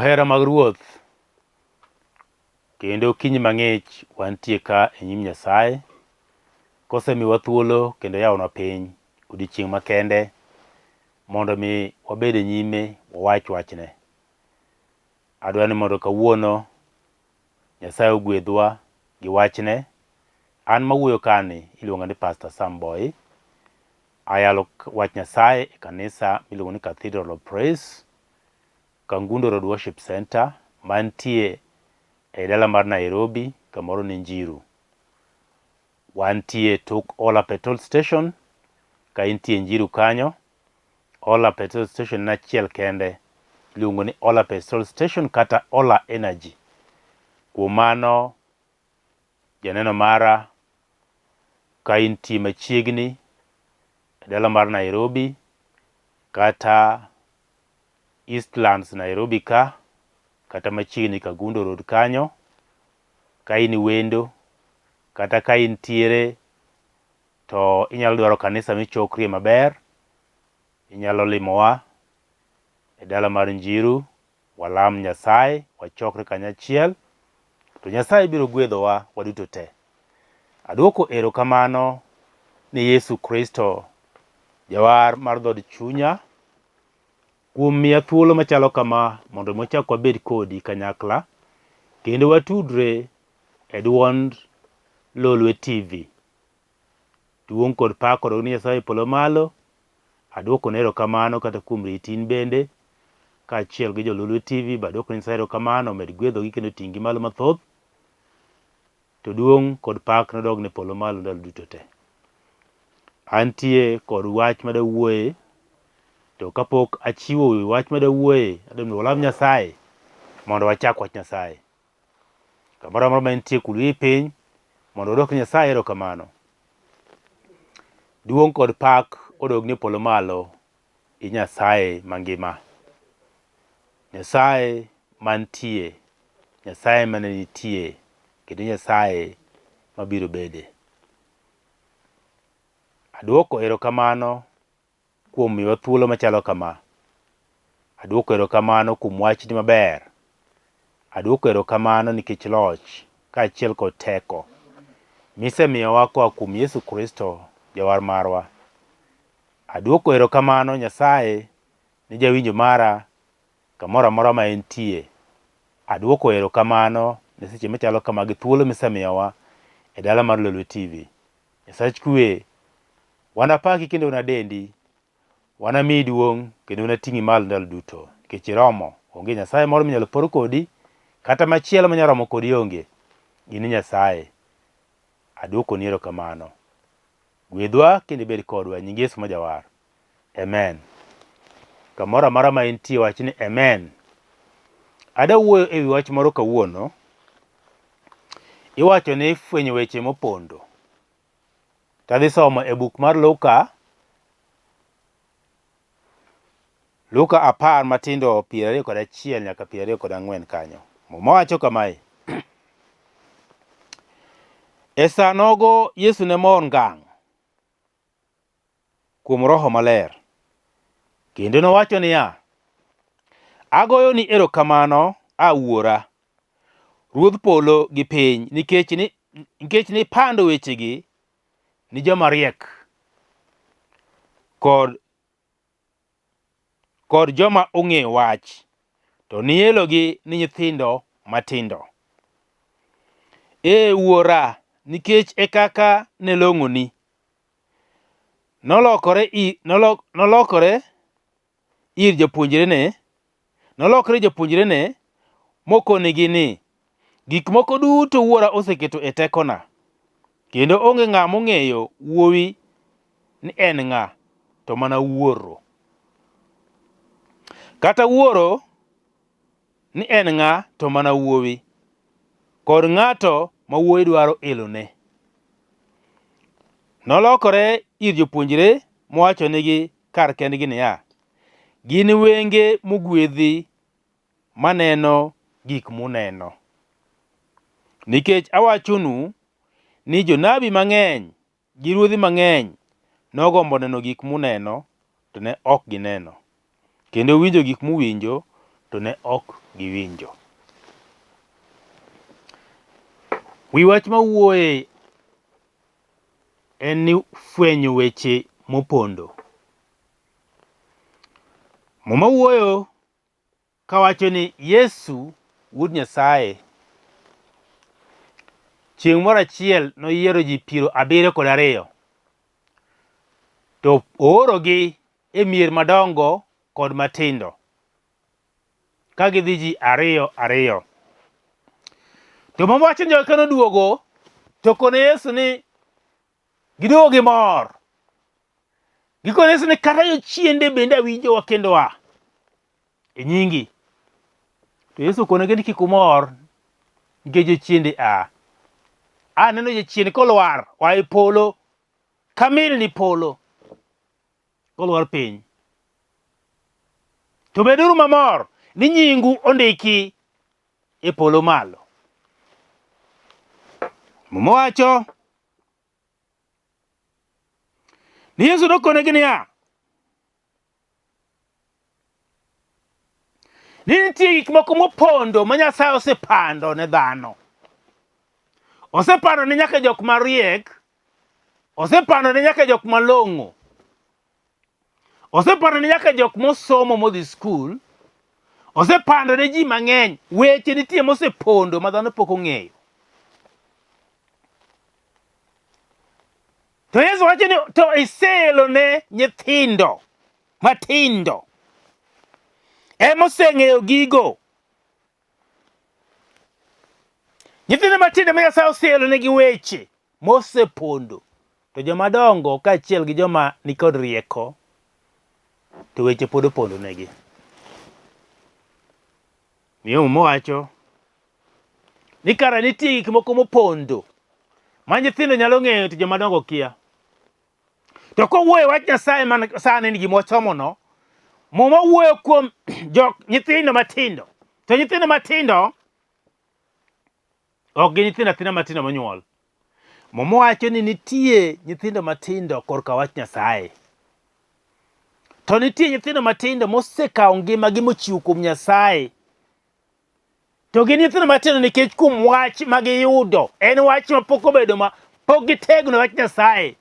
Johera mag Ruoth, kendo okinyi mang'ich wantie ka e nyim Nyasaye kosemiwa thuolo kendo yawonwa piny odiochieng' makende mondo mi wabed e nyime wawach wachne. Adwa ni mondo kawuono Nyasaye ogwedhwa gi wachne. An mawuoyo kani iluonga ni Pastor Sam Boy. Ayalo wach Nyasaye e kanisa miluongo ni Cathedral of Praise, Kangundo Road Worship Center mantie e dala mar Nairobi kamoro ni Njiru. Wantie tok Ola Petrol Station ka intie Njiru kanyo. Ola Petrol Station en achiel kende iluongo ni Ola Petrol Station kata Ola Energy. Kuom mano janeno mara ka intie machiegni e dala mar Nairobi kata Eastlands Nairobi ka kata machiegni Kangundo Road kanyo ka in wendo kata ka intiere to inyalo dwaro kanisa michokrie maber, inyalo limowa e dala mar Njiru walam Nyasaye, wachokre kanyachiel, to Nyasaye biro gwedhowa waduto te. Adwoko erokamano ni Yesu Kristo, Jawar mar dhood chunya, kuom miya thuolo machalo kama mondo mi wachak wabed kodi kanyakla kendo watudre e duond Lolwe TV. Duong' kod pak odog ni Nyasaye e polo malo. Aduokone erokamano kata kuom riti in bende, kaachiel gi jo Lolwe TV be aduokone Nyasaye erokamano, omed gwedhogi kendo oting'gi malo mathoth. To duong' kod pak nodog ne polo malo ndalo duto te. Antie kod wach madawuoye, to kapok achiwo wi wach madawuoye, adwa ni walam Nyasaye mondo wachak wach Nyasaye. Kamoro amora ma intie kul wiyi piny mondo wadwok ne Nyasaye erokamano. Duong' kod pak odogni e polo malo i Nyasaye mangima. Nyasaye mantie, Nyasaye mane nitie, kendo Nyasaye mabiro bede. Adwoko erokamano kuom miyowa thuolo machalo kama. Aduoko erokamano kuom wachni maber. Aduoko erokamano nikech loch kaachiel kod teko misemiyowa koa kuom Yesu Kristo Jawar marwa. Aduoko erokamano Nyasaye ne jawinjo mara kamoro amora ma entie. Aduoko erokamano ne seche machalo kama gi thuolo misemiyowa e dala mar Lolwe TV. Nyasach kwe, wanapaki kendo wanadendi, wanamiyi duong' kendo wanating'i malo ndalo duto, nikech iromo. Onge Nyasaye moro minyalo por kodi, kata machielo manyalo romo kodi onge. In e Nyasaye. Adwokoni erokamano. Gwedhwa kendo ibed kodwa e nying Yesu ma Jawar. Amen. Kamoro amora ma intie wach ni amen. Ada wuoyo e wi wach moro kawuono. Iwacho ni fwenyo weche mopondo. Tadhi somo e buk mar Luka, Luka apar matindo 21 nyaka 24 kanyo. Muma wacho kamae. E sa nogo Yesu ne mor ngang' kuom Roho Maler. Kendo nowacho niya, Agoyoni erokamano, a Wuora, Ruodh polo gi piny, nikech ni nikech nipando wechegi ni joma riek kod kod joma ong'eyo wach, to nielogi ni nyithindo matindo. Ee Wuora, nikech e kaka ne long'oni. Nolokore, i, nolok, nolokore ir jopuonjrene, nolokre jopuonjrene mokonigi ni, Gik moko duto Wuora oseketo e tekona, kendo onge ng'a mong'eyo Wuowi ni en ng'a, to mana Wuoro. Kata Wuoro ni en ng'a, to mana Wuowi, kod ng'ato ma Wuowi dwaro elone. Nolokore ir jopuonjre mowachonigi kar kendgi niya, Gin wenge mogwedhi maneno gik muneno. Nikech awachonu ni jonabi mang'eny gi ruodhi mang'eny nogombo neno gik muneno, to ne ok gineno, kendo winjo gik muwinjo, to ne ok giwinjo. Wi wach mawuoye en ni fwenyo weche mopondo. Muma wuoyo kawacho ni Yesu wuod Nyasaye chieng' moro achiel noyiero ji 72 to oorogi e mier madongo kod matindo ka gidhi ji ariyo ariyo. To Muma wacho ni jogi ka noduogo to kone Yesu ni giduogo gi mor. Gikone Yesu ni kata jochiende bende awinjowa kendo a e nyingi. To Yesu okonegi ni kik umor nikech jochiende a. Aneno jachien kolwar oa e polo ka milni polo kolwar piny. To beduru mamor ni nyingu ondiki e polo malo. Muma wacho ni Yesu nokonegi niya, ni nitie gik moko mopondo ma Nyasaye osepando ne dhano. Osepando ne nyaka jok mariek, osepando ne nyaka jok malong'o, osepando ne nyaka jok mosomo modhi skul, osepando ne ji mang'eny. Weche nitie mosepondo ma dhano pok ong'eyo. To Yesu wacho ni to iseelo ne nyithindo matindo ema oseng'eyo gigo. Nyithindo matindo ma Nyasaye oseelo negi weche mosepondo, to joma dongo kaachiel gi joma nikod rieko to weche pod opondo negi. Miyo Muma wacho ni kara nitie gik moko mopondo ma nyithindo nyalo ng'eyo to joma dongo kia. To kowuoyo e wach Nyasaye man sani ni gima wasomono, Muma wuoyo kuom jok nyithindo matindo. To nyithindo matindo ok gin nyithindo athinda matindo monyuol. Muma wacho ni nitie nyithindo matindo korka wach Nyasaye. To nitie nyithindo matindo mosekawo ngimagi mochiwo kuom Nyasaye. To gin nyithindo matindo nikech kuom wach ma giyudo, en wach ma pok obedo ma pok gitegno e wach Nyasaye.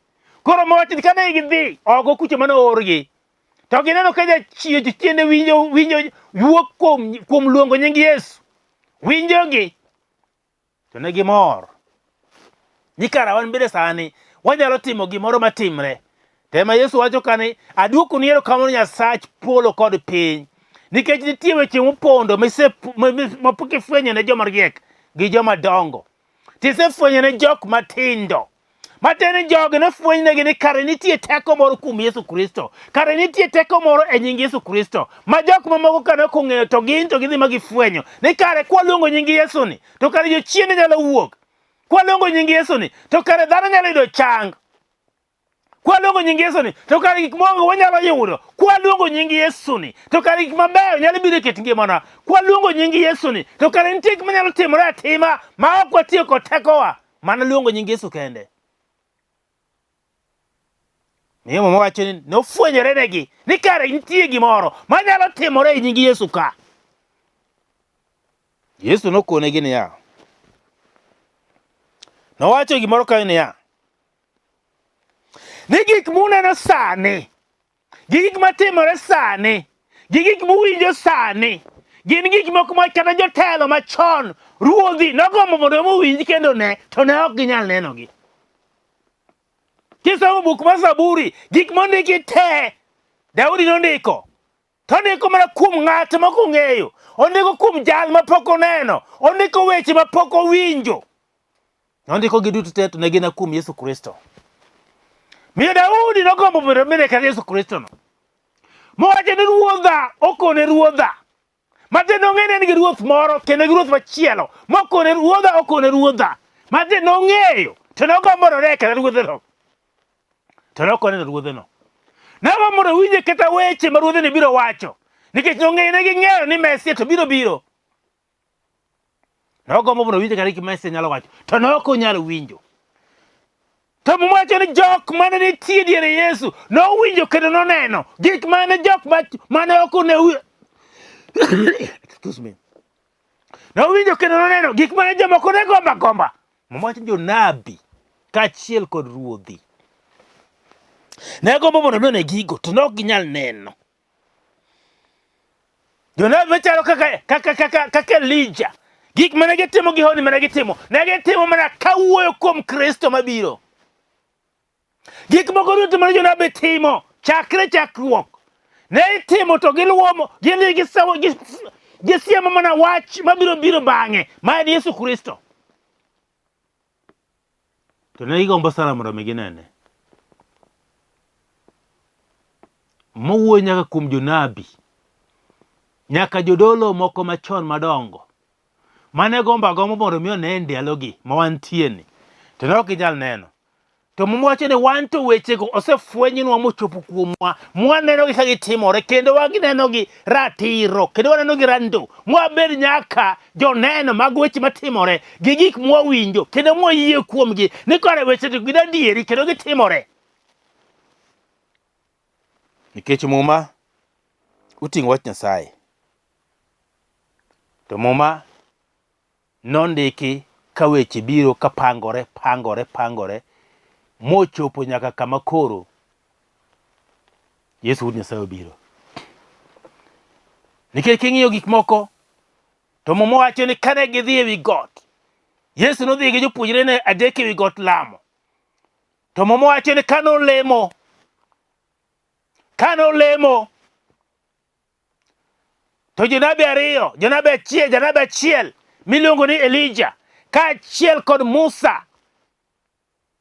Koro mawach ni kane gidhi oko kucho mane oorgi, to gineno ka jachiende winjo winjo wuok kuom luongo nying Yesu. Winjogi to ne gimor ni kara wan bende sani wanyalo timo gimoro matimre. To ema Yesu wacho kani aduokoni erokamano Nyasach polo kod piny nikech nitie weche mopondo mapok ifwenyo ne joma riek gi joma dongo tisefwenyo ne jok matindo matiende ni jogi nofwenynegi ni kare nitie teko moro kuom Yesu Kristo, kare nitie teko moro e nying Yesu Kristo ma jok mamoko ka ne ok ong'eyo to gin to gidhi ma gifwenyo ni kare kwaluongo nying Yesu ni to kare jochiende nyalo wuok, kwaluongo nying Yesu ni to kare dhano nyalo yudo chang, kwaluongo nying Yesu ni to kare gik moko wanyalo yudo, kwaluongo nying Yesu ni to kare gik mabeyo nyalo biro e kit ngimana, kwaluongo nying Yesu ni to kare nitie gik manyalo timore atima ma ok watiyo kod tekowa. Mana luongo nying Yesu kende. Miyo Muma wacho ni nofwenyore negi ni kare nitie gimoro manyalo timore e nying Yesu ka. Yesu nokonegi niya, nowacho gimoro kanyo niya, ni gik muneno sani gi gik matimore sani, gi gik muwinjo sani, gin gik moko ma kata jotelo machon, ruodhi nogombo mondo owinj kendo ne, to ne ok ginyal nenogi. Kisomo buk mar Zaburi, gik mondiki te, Daudi nondiko. To ondiko mana kuom ng'at ma ok ong'eyo, ondiko kuom jal ma pok oneno, ondiko weche ma pok owinjo. Nondiko gi duto te to ne gin kuom Yesu Kristo. Miyo Daudi nogombo mondo mi ne kata Yesu Kristo no. Mowacho ni ruodha okone ruodha. Matiende nong'e ni en gi ruoth moro kendo gi ruoth machielo. Mokone ruodha okone ruodha. Matiende nong'eyo to nogombo mondo one kata ruodheno. To ne ok oneno ruodheno. Nogombo mondo owinje kata weche ma ruodheno biro wacho. Nikech nong'eyo ne ging'eyo ni Mesia to biro biro. Nogombo mondo owinj kata gik Mesia nyalo wacho, to ne ok onyal winjo. To Muma wacho ni jok mane nitie diere Yesu nowinjo kendo noneno gik mane jok mane ok one Excuse me. Nowinjo kendo noneno gik mane jomoko ne gombo agomba. Muma wacho ni jonabi kaachiel kod ruodhi ne gombo mondo mi one gigo to ne ok ginyal neno. Jonabi machalo kaka kaka kaka kaka Elija, gik mane gitimo gi honni mane gitimo, ne gitimo mana kawuoyo kuom Kristo mabiro. Gik moko duto mane jonabi timo chakre chakruok ne itimo to giluwo gin gisiemo mana wach mabiro biro bang'e ma en Yesu Kristo. To ne gigombo sana mondo mi ginene. Mowuoyo nyaka kuom jonabi, nyaka jodolo moko machon madongo mane gombo agomba mondo mi one ndalogi ma wantie ni, to ne ok ginyal neno. To Muma wacho ni wan to wechego osefwenynwa mochopo kuomwa, mwanenogi ka gitimore, kendo waginenogi ratiro, kendo wanenogi rando, mwabed nyaka joneno mag weche matimore gi gik mwawinjo, kendo mwayie kuomgi ni kare wechego gin adieri kendo gitimore. Nikech Muma oting'o wach Nyasaye, to Muma nondiki ka weche biro ka pangore pangore pangore mochopo nyaka kama koro Yesu wuod Nyasaye obiro. Nikech king'iyo gik moko to Muma wacho ni kane gidhi e wi got, Yesu nodhi gi jopuonjrene adek e wi got lamo. To Muma wacho ni kane olemo, kane olemo To jonabi ariyo, jonabi achiel, janabi achiel miluongo ni Elija kaachiel kod Musa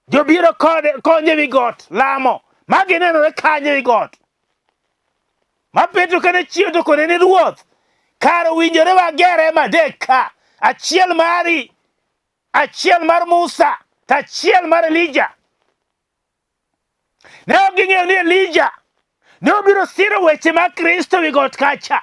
jobiro kode konye wi got lamo ma ginenore kanyo e wi got. Ma Petro kane chiew to kone ni Ruoth, kar owinjore wager hema adek ka, achiel mari, achiel mar Musa, to achiel mar Elija. Ne ok ging'eyo ni Elija ne obiro siro weche mag Kristo wi got kacha.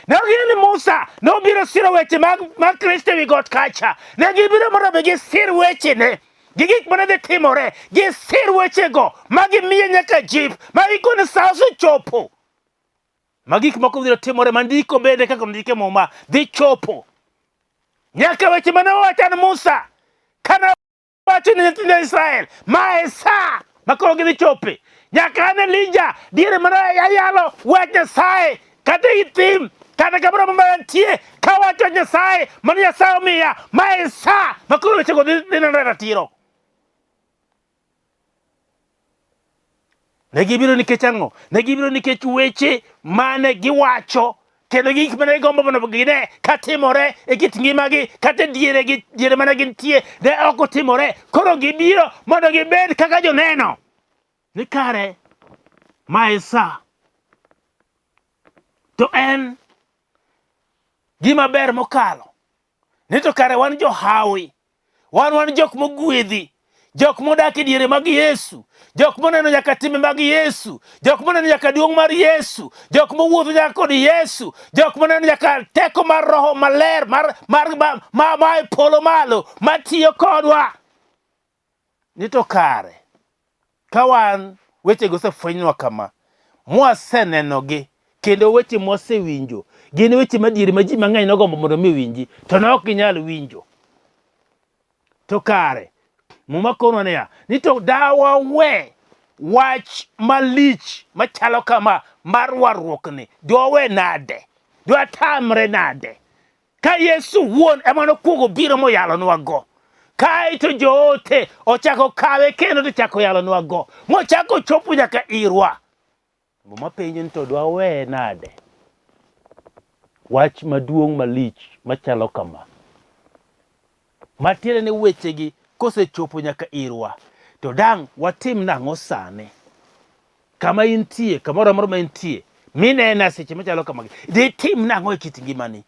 Ne ok ging'eyo ni Musa ne obiro siro weche mag, mag Kristo wi got kacha. Ne gibiro mondo mi gisir wechene gi gik mane dhi timore, gisir wechego ma gimiye nyaka jip ma gikone sa osechopo ma gik moko biro timore ma ndiko bende kaka ondik e Muma dhi chopo nyaka weche mane owach an Musa kane wacho ni nyithind Israel, ma e sa ma koro gidhi chope. Nyaka an Elija, diere mana ayalo wach Nyasaye, kata i thim, kata kamoro amora ma antie, kawacho wach Nyasaye, mano Nyasaye omiya, ma e sa ma koro wechego dhi dhi nenore ratiro. Ne gibiro nikech ang'o? Ne gibiro nikech weche mane giwacho kendo gik mane gigombo mondo gine katimore e kit ngimagi kata e diere gi diere mane gintie ne ok otimore. Koro gibiro mondo gibed kaka joneno ni kare ma e sa. To en gima ber mokalo ni to kare wan johawi Wan wan jok mogwedhi, jok modak e diere mag Yesu, jok moneno nyaka timbe mag Yesu, jok moneno nyaka duong' mar Yesu, jok mowuotho nyaka kod Yesu, jok moneno nyaka teko mar Roho Maler mar mar ma, ma, ma e polo malo matiyo kodwa. Ni to kare ka wan wechego osefwenynwa kama, mwasenenogi kendo weche mwasewinjo gin weche madieri ma ji mang'eny nogombo mondo mi owinji to ne ok ginyal winjo. To kare Muma konwa niya, ni to dawa we wach malich machalo kama mar warruokni, dwawe nade? Dwatamre nade? Ka Yesu wuon ema nokwongo biro moyalonwago, kae to joote ochako kawe kendo to chako yalonwago, mochako chopo nyaka irwa. Muma penjo ni to dwawe nade wach maduong' malich machalo kama? Matiende ni wechegi kosechopo nyaka irwa, to dang' watim nang'o sani? Kama intie, kamoro amora ma intie, minena seche machalo kamagi, ditim nang'o e kit ngimani?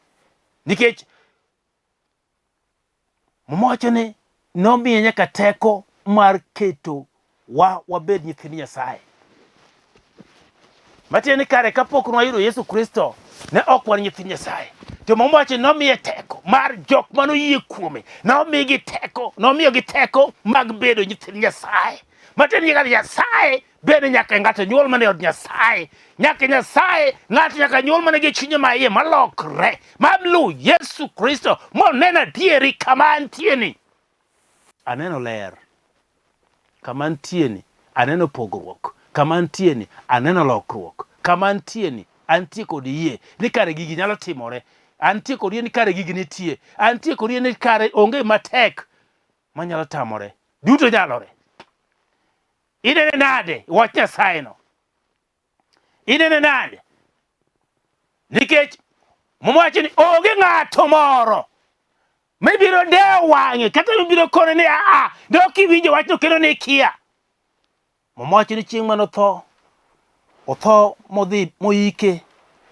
Nikech Muma wacho ni nomiye nyaka teko mar keto wa wabed nyithind Nyasaye. Matiende ni kare kapok nwayudo Yesu Kristo ne ok wan nyithind Nyasaye. To Muma wacho ni nomiye teko mar jok mane oyie kuome, nomigi teko, nomiyogi teko mag bedo nyithind Nyasaye. Matiende ni kare Nyasaye Bende nyaka ng'ato nyuol mana e od Nyasaye. Nyaka Nyasaye, ng'ato nyaka nyuol mana gi chunye ma iye malokre, ma luw Yesu Kristo monen adieri kama antie ni. Aneno ler. Kama antie ni aneno pogruok. Kama antie ni aneno lokruok. Kama antie ni antie kod yie ni kare gigi nyalo timore. Antie kod yie ni kare gigi nitie. Antie kod yie ni kare onge matek manyalo tamore. Duto nyalore. Inene nade wach Nyasaye no? Inene nade? Nikech Muma wacho ni onge ng'ato moro mibiro dewo wang'e kata mibiro kone ni aa ne ok iwinjo wachno kendo ne ikia. Muma wacho ni chieng' mane otho, otho modhi moike,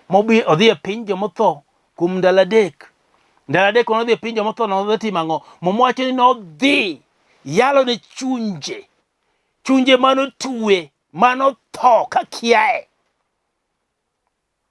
mobi odhi e piny jomotho kuom ndalo adek. Ndalo adek mane odhi e piny jomotho nodhi timo ang'o? Muma wacho ni nodhi yalo ne chunje, chunje manotwe, manotho ka kiaye.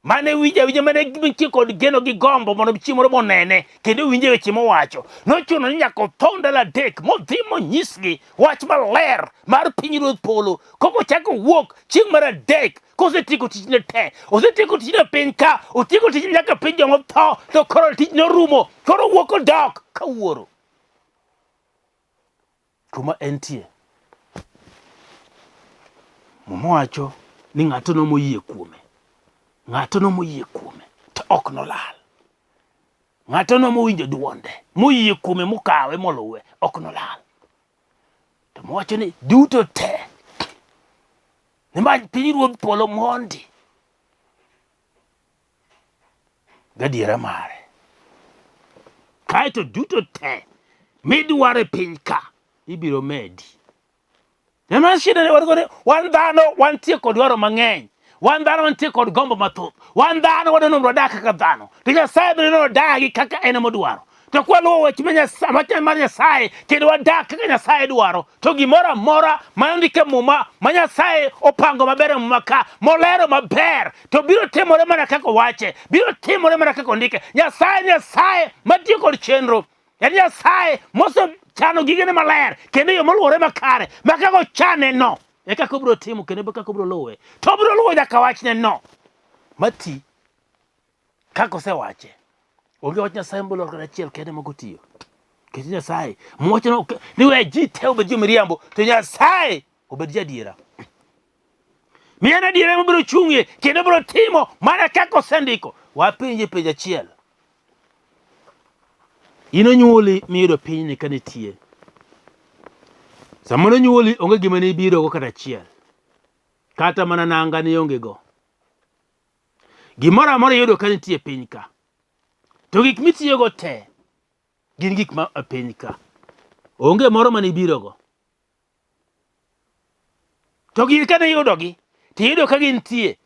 Mane winjo awinja mane nitie kod geno gi gombo mondo chieng' moro monene kendo winje weche mowacho. Nochuno ni nyaka otho ndalo adek modhi monyisgi wach maler mar pinyruodh polo. Koko ochako wuok chieng' mar adek kosetieko tichne te. Osetieko tichne e piny ka, otieko tichne nyaka piny joma otho, to koro tich norumo. Koro owuok odok ka wuoro. Kuma entie. Muma wacho ni ng'atono moyie kuome, ng'atono moyie kuome to ok nolal. Ng'atono mowinjo dwonde, moyie kuome, mokawe, moluwe, ok nolal. To mowacho ni duto te nimany pinyruodh polo mondi gadiera mare. Kaeto duto te midwaro e piny ka ibiro medi. Ema shida ni wan kod wan dhano wantie kod dwaro mang'eny. Wan dhano wantie kod gombo mathoth. Wan dhano wadwaro ni mondo wadag kaka dhano. To Nyasaye bende nodagi kaka en ema odwaro. To kwaluwo weche ma Nyasaye, wach mar Nyasaye kendo wadak kaka Nyasaye dwaro, to gimoro amora ma ondik e Muma ma Nyasaye opango maber e Muma ka, molero maber, to biro timore mana kaka owache, biro timore mana kaka ondike. Nyasaye Nyasaye matiyo kod chenro. En Nyasaye mosechano gigene maler kendo e yo moluwore makare ma kaka ochane no e kaka obiro timo kendo e kaka obiro luwe. To obiro luwo nyaka wachne no mati kaka osewache. Onge wach Nyasaye molor kata achiel kende mok otiyo. Nikech Nyasaye mowacho ni we ji te obed jomiriambo to Nyasaye obed jadiera. Mi en adiera mobiro chung'ie kendo biro timo mana kaka osendiko. Wapenje penjo achiel. In onyuoli miyudo pinyni ka nitie. Sama nonyuoli onge gima ne ibirogo kata achiel. Kata mana nanga ne ionge go. Gimoro amora iyudo ka nitie e piny ka. To gik mitiyogo te gin gik ma e piny ka. Onge moro mane ibirogo. To gir kane iyudogi, to iyudo ka gintie.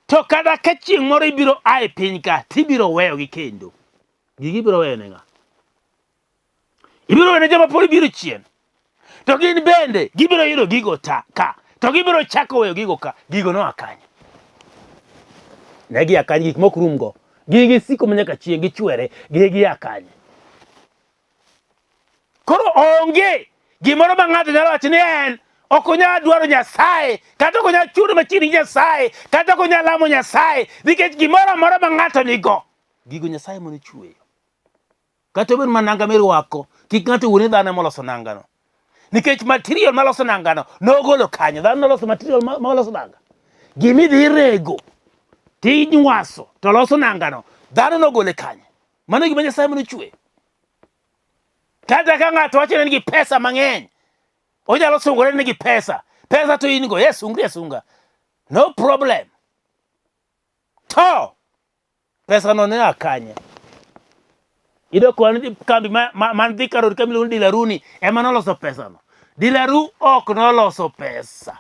To kata ka chieng' moro ibiro a e piny ka, to ibiro weyogi kendo. Gigi ibiro weyo ne ng'a? Ibiro wene joma pod biro chien. To gin bende gibiro yudo gigo ta ka. To gibiro chako weyo gigo ka. Gigo noa kanye? Ne gia kanye gik mok rum go. Gigi siko ma nyaka chieng' gichwere. Gigi a kanye? Koro onge gimoro ma ng'ato nyalo wacho ni en ok onyal dwaro Nyasaye kata ok onyal chudo machiegni gi Nyasaye kata ok onyal lamo Nyasaye nikech gimoro amora ma ng'ato nigo gigo Nyasaye mane ochweyo. Kata obed mana nanga mirwako, kik ng'ato wuo ni dhano ema oloso nangano. Nikech material maloso nangano nogolo kanyo. Dhano noloso material maloso nanga. Gima idhi irego tinywaso to loso nangano, dhano nogole kanye? Mano gima Nyasaye mane ochweyo. Kata ka ng'ato wacho ni en gi pesa mang'eny, onyalo sungore ni gi pesa. Pesa to in go, yes, sungri asunga. No problem. To pesa no ne a kanye? Iyudo kwan kambi man Thika Road kama iluongo ni Dilaru ni ema noloso pesa no. Dilaru ok noloso pesa.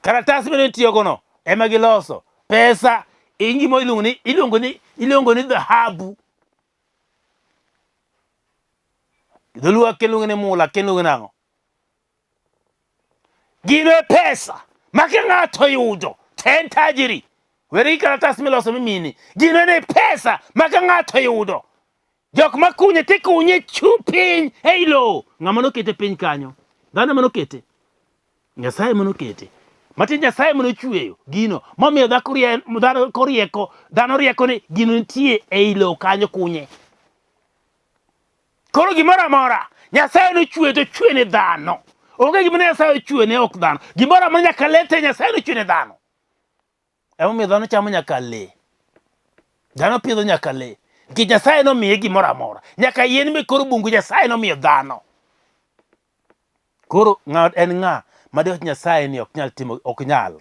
Karatas mane itiyogo no ema giloso. Pesa in gima iluongo ni iluongo ni iluongo ni dhahabu. Dholuo akia luonge ni mula akia luonge nang'o. Gino e pesa ma ka ng'ato oyudo to en tajiri. Weri gi kalatas miloso mimini. Gino en e pesa ma ka ng'ato oyudo. Jok makunye tikunye chu piny ei lowo. Ng'ama nokete piny kanyo? Dhano ema nokete. Nyasaye ema nokete. Matiende Nyasaye ema nochweyo gino momiyo dhako rie, dhano korieko, dhano rieko ni gino nitie ei lowo kanyo kunye. Koro gimoro amora Nyasaye nochweyo to ochwe ne dhano. Onge gima Nyasaye ochwe ne ok dhano. Gimoro amora nyaka lete Nyasaye nochwe ne dhano. Emomiyo dhano chamo nyaka le. Dhano pidho nyaka le. Nikech Nyasaye nomiye gimoro amora. Nyaka yien me kor bungu Nyasaye nomiyo dhano. Koro ng'a en ng'a ma dewach Nyasaye ni ok nyal timo ok nyal.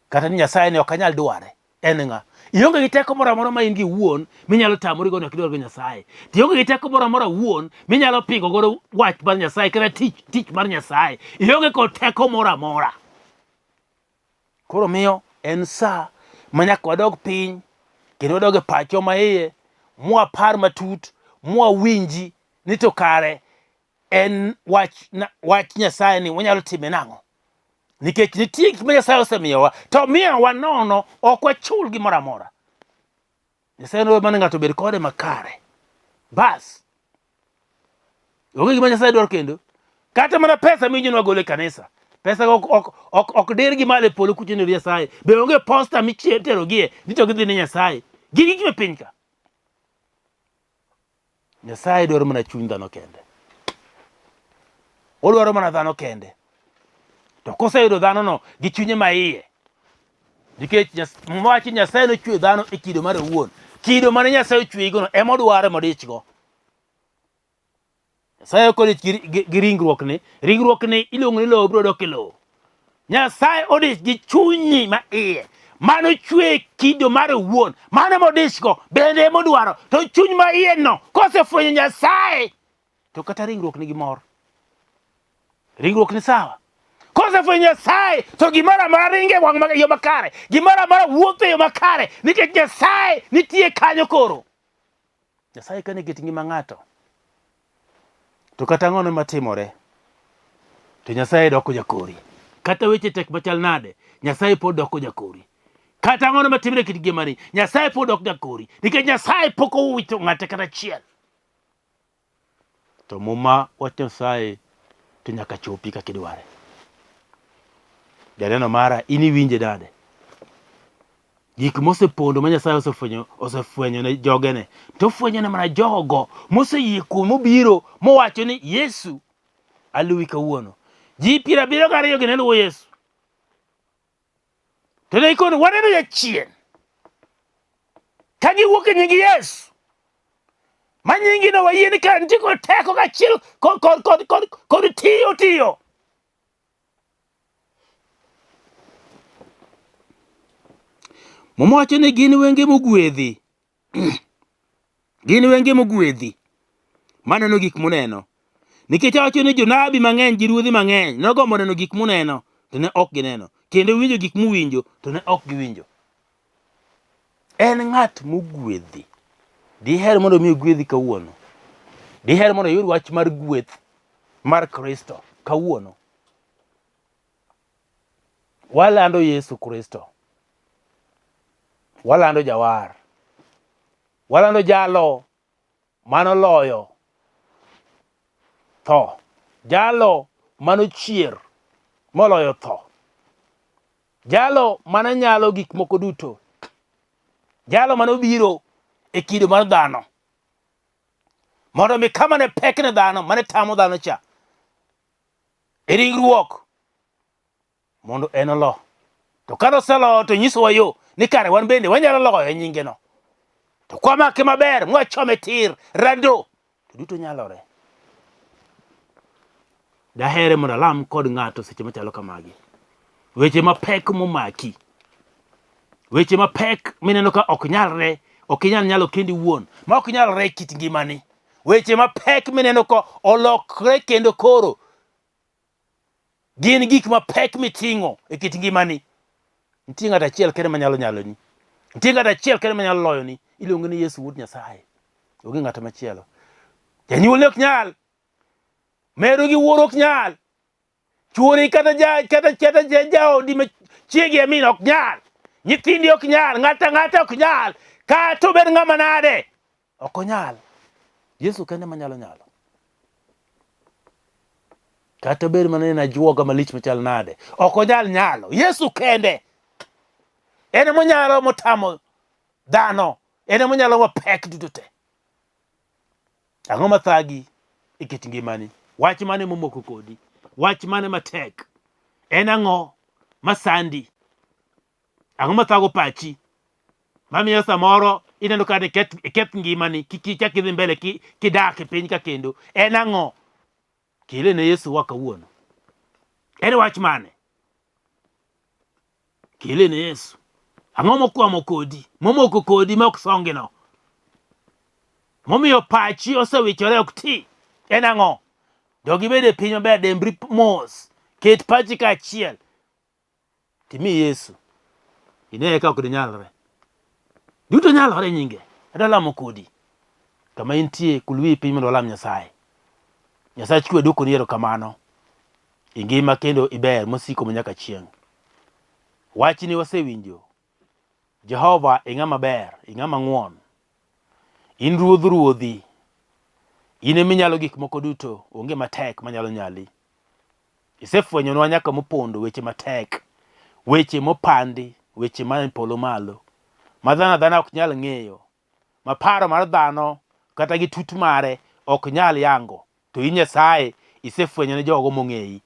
Kata ni Nyasaye ni ok anyal dware. En ng'a? Ionge gi teko moro amora ma in gi wuon minyalo tamori go ni ok idwar go Nyasaye. To ionge gi teko moro amora wuon minyalo pingo godo wach mar Nyasaye kata tich tich mar Nyasaye. Ionge kod teko moro amora. Koro miyo en sa ma nyaka wadog piny kendo wadog e pachwa ma iye mwapar matut mwawinji ni to kare en wach, wach Nyasaye ni wanyalo time nang'o? Nikech nitie gik ma Nyasaye osemiyowa to miyowa nono, ok wachul gimoro amora. Nyasaye nodwaro mana ng'ato obed kode makare. Bas. Onge gima Nyasaye dwaro kendo. Kata mana pesa miwinjo ni wagolo e kanisa. Pesa go ok, ok, ok, ok dirgi malo e polo kucho ni Nyasaye. Be onge posta miterogie ni to gidhi ne Nyasaye. Gin gik me piny ka. Nyasaye dwaro mana chuny dhano kende. Odwaro mana dhano kende. To koseyudo dhanono gi chunye ma iye, nikech Muma wacho ni Nyasaye nochweyo dhano e kido mare owuon. Kido mane Nyasaye ochweyigono ema odwaro ema odichgo. Nyasaye ok odich gi ringruokni. Ringruokni iluongo ni lowo biro dok e lowo. Nyasaye odich gi chunyi ma iye. Mano chwe kido mare owuon. Mano ema odichgo. Bende ema odwaro. To chuny ma iye no kosefwenyo Nyasaye to kata ringruok nigi mor. Ringruok ni sawa. Kosefwenyo Nyasaye to gimoro amora ringe e wang' yo makare. Gimoro amora wuotho e yo makare nikech Nyasaye nitie kanyo koro. Nyasaye kane ket ngima ng'ato to kata ang'ono matimore to Nyasaye doko jakori. Kata weche tek machal nade, Nyasaye pod doko jakori. Kata ang'ono matimore e kit ngimani, Nyasaye pod dok jakori nikech Nyasaye pok owito ng'ate kata achiel. To muma wach Nyasaye to nyaka chopi kaka idware. Janeno mara, in iwinje nade? Gik mosepondo ma Nyasaye osefwenyo osefwenyo ne jogene, to ofwenyo ne mana jogo moseyie kuome mobiro mowacho ni Yesu aluwi kawuono. Ji 72 gi ne luwo Yesu. To ne gikono waneno jachien ka giwuok e nying Yesu. Ma nyingino wayie ni kare nitie kod teko kaachiel kod kod kod kod kod tiyo tiyo. Muma wacho ni gin wenge mogwedhi. Gin wenge mogwedhi maneno gik muneno. Nikech awacho ni jonabi mang'eny gi ruodhi mang'eny nogombo neno gik muneno to ne ok gineno, kendo winjo gik muwinjo to ne ok giwinjo. En ng'at mogwedhi. Diher mondo mi ogwedhi kawuono? Diher mondo iyud wach mar gweth mar Kristo kawuono? Walando Yesu Kristo. Walando Jawar. Walando jalo manoloyo tho. Jalo manochier moloyo tho. Jalo mane nyalo gik moko duto. Jalo manobiro e kido mar dhano. Mondo mi kama ne pek ne dhano, mane tamo dhano cha, e ringruok mondo en olo. To ka noseloyo to nyisowa yo ni kare wan bende wanyalo loyo e nyingeno. To kwamake maber mwachome tir rando to duto nyalore. Dahere mondo alam kod ng'ato seche machalo kamagi. Weche mapek momaki. Weche mapek mineno ka ok nyalre, ok inyal nyalo kendi wuon, ma ok nyalre e kit ngimani. Weche mapek mineno ka olokre kendo koro gin gik mapek miting'o e kit ngimani. Nitie ng'ato achiel kende manyalo nyaloni. Nitie ng'ato achiel kende manyalo loyoni. Iluonge ni Yesu Wuod Nyasaye. Onge ng'ato machielo. Janyuolni ok nyal. Meru gi wuoru ok nyal. Chuori kata ja kata kata ja jaodi ma chiegi amin ok nyal. Nyithindi ok nyal, ng'ato ang'ata ok nyal. Kata obed ng'ama nade, ok onyal. Yesu kende manyalo nyalo. Kata bed mana ni en ajuoga malich machal nade, ok onyal nyalo. Yesu kende en emonyalo motamo dhano, en emonyalo mapek duto te. Ang'o mathagi e kit ngimani? Wach mane momoko kodi? Wach mane matek? En ang'o masandi? Ang'o mathago pachi? Mamiyo samoro ineno ka iketh ngimani, kik ichak idhi mbele kidak e piny ka kendo. En ang'o? Kele ne Yesu wa kawuono. En wach mane? Kele ne Yesu. Ang'o mokwamo kodi? Momoko kodi ma ok songino? Momiyo pachi osewichore ok ti? En ang'o? Dog ibed e piny maber, dembri mos. Ket pachi kaachiel. Timi Yesu. Ineye ka ok dinyalre. Duto nyalore e nyinge. Adwa lamo kodi. Kama intie, kul wiyi piny mondo walam Nyasaye. Nyasach kwe duokoni erokamano. Ingima kendo iber mosiko manyaka chieng'. Wachni wasewinjo. Jehova ing'ama ber, ing'ama ng'won. In ruodh ruodhi. In eminyalo gik moko duto, onge matek manyalo nyali. Isefwenyonwa nyaka mopondo weche matek, weche mopandi, weche man e polo malo, ma dhano adhana ok nyal ng'eyo, ma paro mar dhano kata gi tut mare ok nyal yango. To in Nyasaye isefwenyo ne jogo mong'eyi.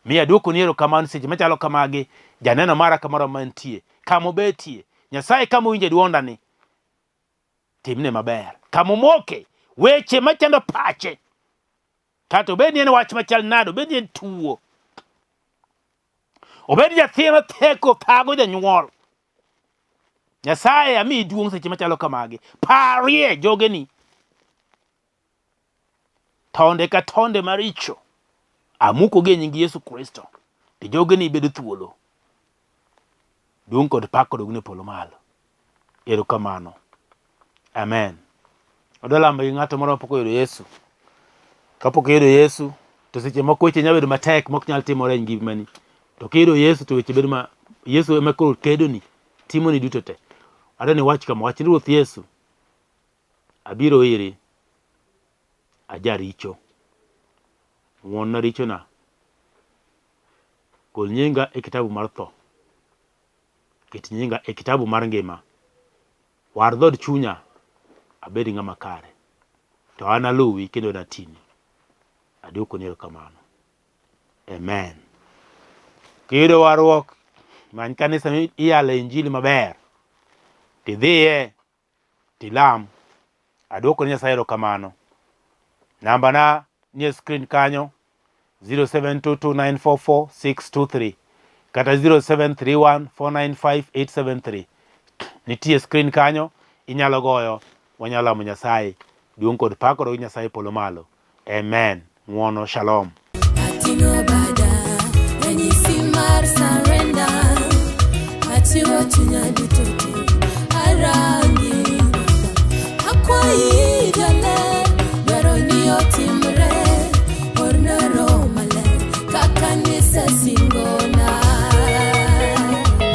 Mi aduokoni erokamano seche machalo kamagi, janeno mara kamoro mantie, kama obetie, Nyasaye kama owinje dwondani, timne maber. Kama omoke, weche machando pache, Kata obed ni en wach machal nade, obed ni en tuo, obed nyathi ma theko thago janyuol. Nyasaye amiyi duong' seche machalo kamagi. Parie jogeni. Tonde ka tonde maricho amukogi e nying Yesu Kristo. To jogeni bedo thuolo. Duong' kod pak odogne polo malo. Erokamano. Amen. Adwa lamo gi ng'ato moro mapok oyudo Yesu. Kapok iyudo Yesu, to seche moko weche nyalo bedo matek mok nyal timore e ngimani. To kiyudo Yesu to weche bedo ma Yesu ema koro kedoni, timoni duto te. Adwa ni iwach kama, wach ni Ruoth Yesu, abiro iri, ajaricho. Ng'wonna richona. Gol nyinga e kitabu mar tho. Ket nyinga e kitabu mar ngima. War dhood chunya abed ng'ama kare. To an aluwi kendo natini. Adwokoni erokamano. Amen. Kiyudo warruok, many kanisa miyale injili maber. Tidhiye, tilam. Adwoko ne Nyasaye erokamano. Namba na nie screen kanyo 0722944623 kata 0731495873 nitie screen kanyo inyalo goyo wanyalo lamo Nyasaye duong' kod pak odog Nyasaye polo malo amen ng'wono shalom Ating'o bada, ranyisi mar surrender. Achiwo chunya duto te.